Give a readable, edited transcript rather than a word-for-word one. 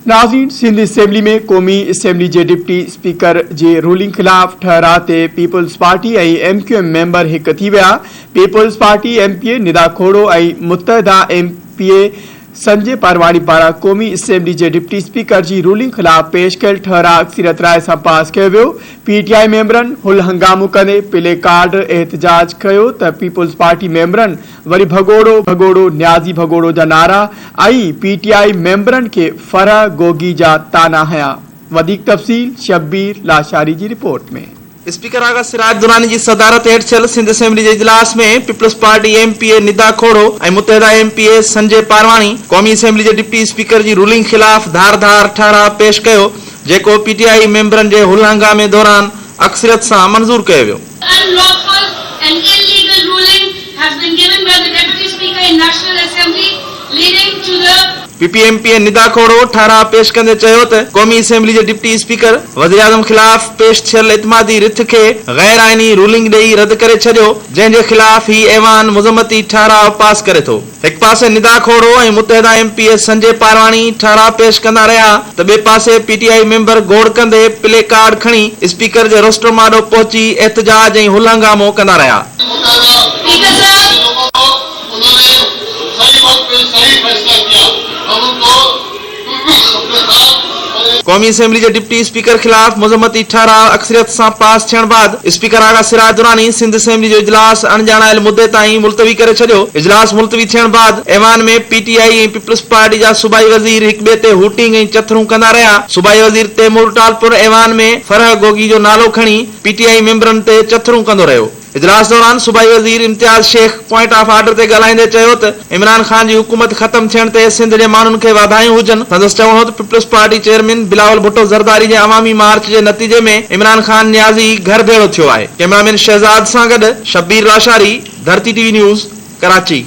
ناظرين سنڌ اسيمبلي ۾ قومي اسيمبلي جي ڊپٽي اسپيڪر جي رولنگ خلاف ٺهراء تي peoples party ۽ M Q M member هڪ ٿي ويا، peoples party M P A Nida Khuhro ۽ Muttahida M P A Sanjay Parwani پاران قومي اسيمبلي جي ڊپٽي اسپيڪر جي رولنگ خلاف پيش ڪيل ٺهراء اڪثريت راء سان پاس ڪيو ويو، پي ٽي آء ميمبرن هل هنگامو ڪندي پلي ڪارڊ احتجاج ڪيو ته پيپلز پارٽي ميمبرن وري ڀڳوڙو ڀڳوڙو نيازي ڀڳوڙو جا نعرا ۽ پي ٽي آء ميمبرن کي فرح گوگي جا طعنا هنيا. وڌيڪ تفصيل شبير لاشاري جي رپورٽ ۾. اسپيڪر آغا سراج دراني جي صدارت هيٺ ٿيل سنڌ اسيمبلي جي اجلاس ۾ peoples party M P A Nida Khuhro ۽ Muttahida M P A Sanjay Parwani قومي اسيمبلي جي ڊپٽي اسپيڪر جي رولنگ خلاف ڌار ڌار ٺهراء پيش ڪيو جيڪو پي ٽي آء ميمبرن جي هل هنگامي دوران اڪثريت سان منظور ڪيو ويو. Unlawful and illegal ruling has been given by the Deputy Speaker in National Assembly leading to the. P P M P A Nida Khuhro ٺهراء پيش ڪندي چيو ته قومي اسيمبلي جي ڊپٽي اسپيڪر وزيراعظم خلاف پيش ٿيل اعتمادي رٿ کي غير آئيني رولنگ ڏئي رد ڪري ڇڏيو جنهن جي خلاف هي ايوان مذمتي ٺهراء پاس ڪري ٿو. هڪ پاسي Nida Khuhro ۽ Muttahida M P A Sanjay Parwani ٺهراء پيش ڪندا رهيا ته ٻئي پاسي پي ٽي I member گوڙ ڪندي پلي ڪارڊ کڻي اسپيڪر جي روسٽرم آڏو پهچي احتجاج ۽ هل هنگامو ڪندا رهيا. قومي اسيمبلي جي ڊپٽي اسپيڪر خلاف مذمتي ٺهراء اڪثريت سان پاس ٿيڻ بعد اسپيڪر آغا سراج دراني سنڌ اسيمبلي جو اجلاس اڻڄاڻايل مدي تائين ملتوي ڪري ڇڏيو. اجلاس ملتوي ٿيڻ بعد ايوان ۾ P T I ۽ peoples party جا صوبائي وزير هڪ ٻئي تي هوٽنگ ۽ چٿرون ڪندا رهيا. صوبائي وزير تيمور ٽالپر ايوان ۾ فرح گوگي جو نالو کڻي پي ٽي آء ميمبرن تي چٿرون ڪندو رهيو. اجلاس دوران صوبائي وزير Imtiaz Shaikh point of order تي ڳالهائيندي چيو ته عمران خان جي حڪومت ختم ٿيڻ تي سنڌ جي ماڻهن کي واڌايون هجن، سندس چوڻ هو ته peoples party chairman Bilawal Bhutto Zardari جي عوامي مارچ جي نتيجي ۾ عمران خان نيازي گهر ڀيڙو ٿيو آهي. ڪئميرامين شهزاد سان گڏ Shabbir Lashari, Dharti T V news, Karachi.